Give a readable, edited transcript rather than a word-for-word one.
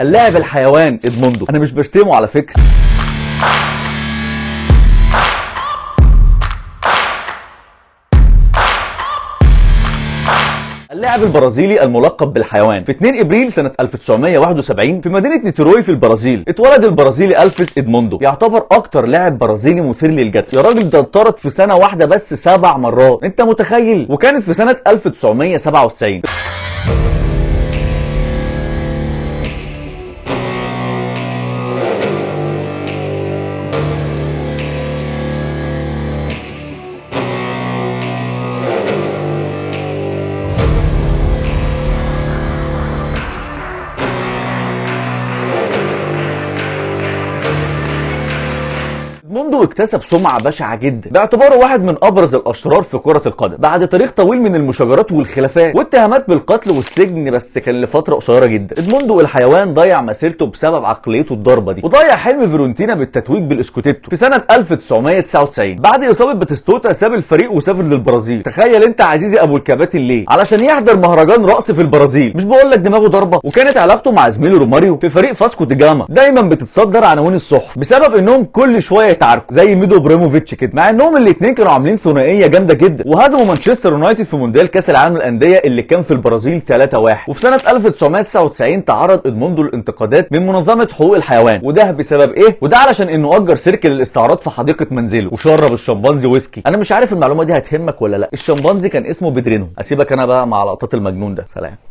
اللاعب الحيوان ادموندو. انا مش بشتمه على فكرة. اللاعب البرازيلي الملقب بالحيوان. في 2 ابريل سنة 1971 في مدينة نيتروي في البرازيل اتولد البرازيلي الفيس ادموندو. يعتبر اكتر لاعب برازيلي مثير للجدل. يا راجل ده اتطرد في سنة واحدة بس 7 مرات، انت متخيل؟ وكانت في سنة 1997. ادموندو اكتسب سمعة بشعة جدا باعتباره واحد من ابرز الاشرار في كرة القدم بعد تاريخ طويل من المشاجرات والخلافات واتهامات بالقتل والسجن، بس كان لفترة قصيرة جدا. ادموندو الحيوان ضيع مسيرته بسبب عقليته الضربة دي، وضيع حلم فيورنتينا بالتتويج بالاسكوتيتو في سنة 1999 بعد اصابة باتيستوتا. ساب الفريق وسافر للبرازيل. تخيل انت عزيزي ابو الكباتن ليه؟ علشان يحضر مهرجان رقص في البرازيل. مش بقول لك دماغه ضربة. وكانت علاقته مع زميله روماريو في فريق فاسكو دي جاما دايما بتتصدر عناوين الصحف بسبب انهم كل شوية يتعاركوا زي ميدو بريموفيتش كده، مع انهم الاثنين كانوا عاملين ثنائية جامدة جدا وهزموا مانشستر يونايتد في مونديال كاس العالم للاندية اللي كان في البرازيل 3-1. وفي سنة 1999 تعرض ادموندو لانتقادات من منظمة حقوق الحيوان، وده بسبب ايه؟ وده علشان انه اجر سيرك للاستعراض في حديقة منزله وشرب الشمبانزي ويسكي. انا مش عارف المعلومة دي هتهمك ولا لا. الشمبانزي كان اسمه بيدرينو. اسيبك انا بقى مع لقطات المجنون ده. سلام.